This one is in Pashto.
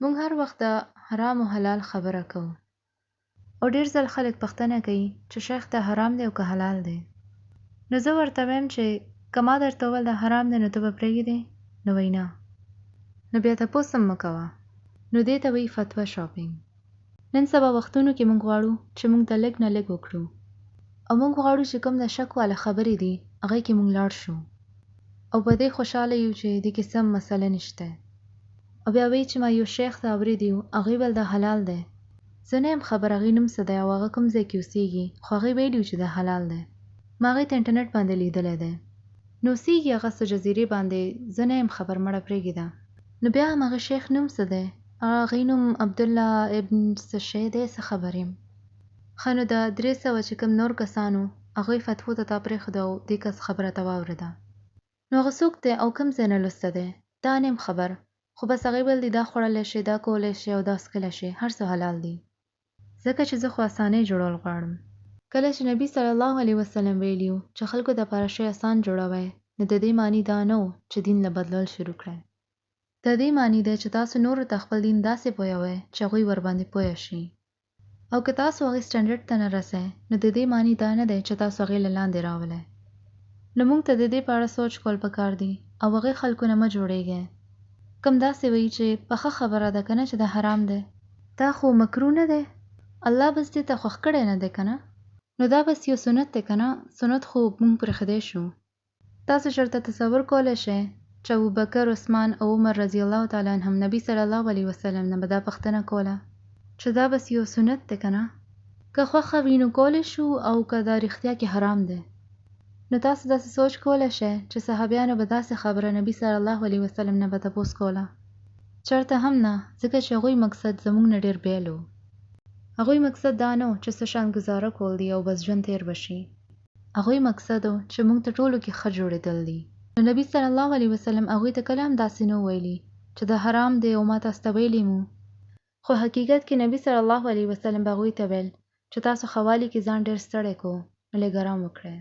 موږ هر وخت د حرام او حلال خبره کوو او ډېر ځل خلک پوښتنه کوي چې شیخ دا حرام دی او که حلال دی؟ نو زه ورته وایم چې که ما درته وویل دا حرام دی نو ته به پرېږدې؟ نو وایي نه. نو بیا تپوس هم مه کوه. نو دې ته وایي فتوا شاپینګ. نن سبا وختونو کې موږ غواړو چې موږ د لږ نه لږ وکړو او موږ غواړو چې کوم د شک واله خبرې دي هغې کې موږ لاړ شو او په دې خوشحاله یو چې دې کې څه مسله نشته. او بیا وایي چې ما یو شیخ ته اوریدي وو هغوی ویل دا حلال دی. زه نه یم خبر هغوی نوم څه دی او هغه کوم ځای کې اوسیږي خو هغوی ویلي وو چې دا حلال دی. ما هغوی ته انټرنیټ باندې لیدلی دی. نو اوسیږي هغه څه جزیرې باندې زه نه یم خبر مړه پریږیده. نو بیا هم هغه شیخ نوم څه دی؟ هغه نوم عبدالله ابن څه شی دی څه خبر یم. ښه نو د 300 چې کوم نور کسان وو هغوی فتوو ته تا پریښوده او دې کس خبره ته واوریده. نو هغه څوک دی او کوم ځای نه لوسته دی؟ دا نه یم خبر خو بس هغې ویل دي دا خوړلی شې دا کولی شې او دا څکلی شې هر څه حلال دي. ځکه چې زه خو اسانۍ جوړول غواړم. کله چې نبي صلی الله علیه وسلم ویلي وو چې خلکو دپاره شی اسان جوړوی نو ددې معنی دا نه وو چې دین له بدلول شروع کړی. ددې معنی دی چې تاسو نورو ته خپل دین داسې پوهوی چې هغوی ورباندې پوه شي. او که تاسو هغې سټنډرډ ته نه رسئ نو ددې معنی دا نه دی چې تاسو هغې له لاندې راولئ. نو مونږ ته ددې په اړه سوچ کول پکار دي او هغې خلکو نه مه جوړېږئ کوم داسې وایي چې پخه خبره ده کنه چې دا حرام دی. دا خو مکروه نه دی؟ الله بس دې ته خوښ کړی نه دی کنه؟ نو دا بس یو سنت دی کنه؟ سنت خو مونږ پرېښدی شو. تاسو چرته تصور کولی شئ چې ابوبکر، عثمان او عمر رضی الله تعالی عنهم نبی صلی الله علیه وسلم نه به دا پښتنه کوله چې دا بس یو سنت دی کنه؟ که خوښه وي نو کولی شو او که دا رښتیا کې حرام دی؟ نو تاسو داسې سوچ کولی شئ چې صحابیانو به داسې خبره نبی صلی الله علیه وسلم نه به تپوس کوله؟ چرته هم نه، ځکه چې هغوی مقصد زموږ نه ډیر بیل و. هغوی مقصد دا نه و چې څه شان ګزاره کول دي او بس ژوند تیر به شي. هغوی مقصد و چې موږ ته ټولو کې ښه جوړېدل دي. نو نبي صلی الله علیه وسلم هغوی ته کله هم داسې نه وو ویلي چې دا حرام دی او ما تاسو ته ویلي مو، خو حقیقت کې نبي صلی الله علیه وسلم به هغوی ته ویل چې تاسو ښه والي کې ځان ډېر ستړی کو نو لږ ارام وکړئ.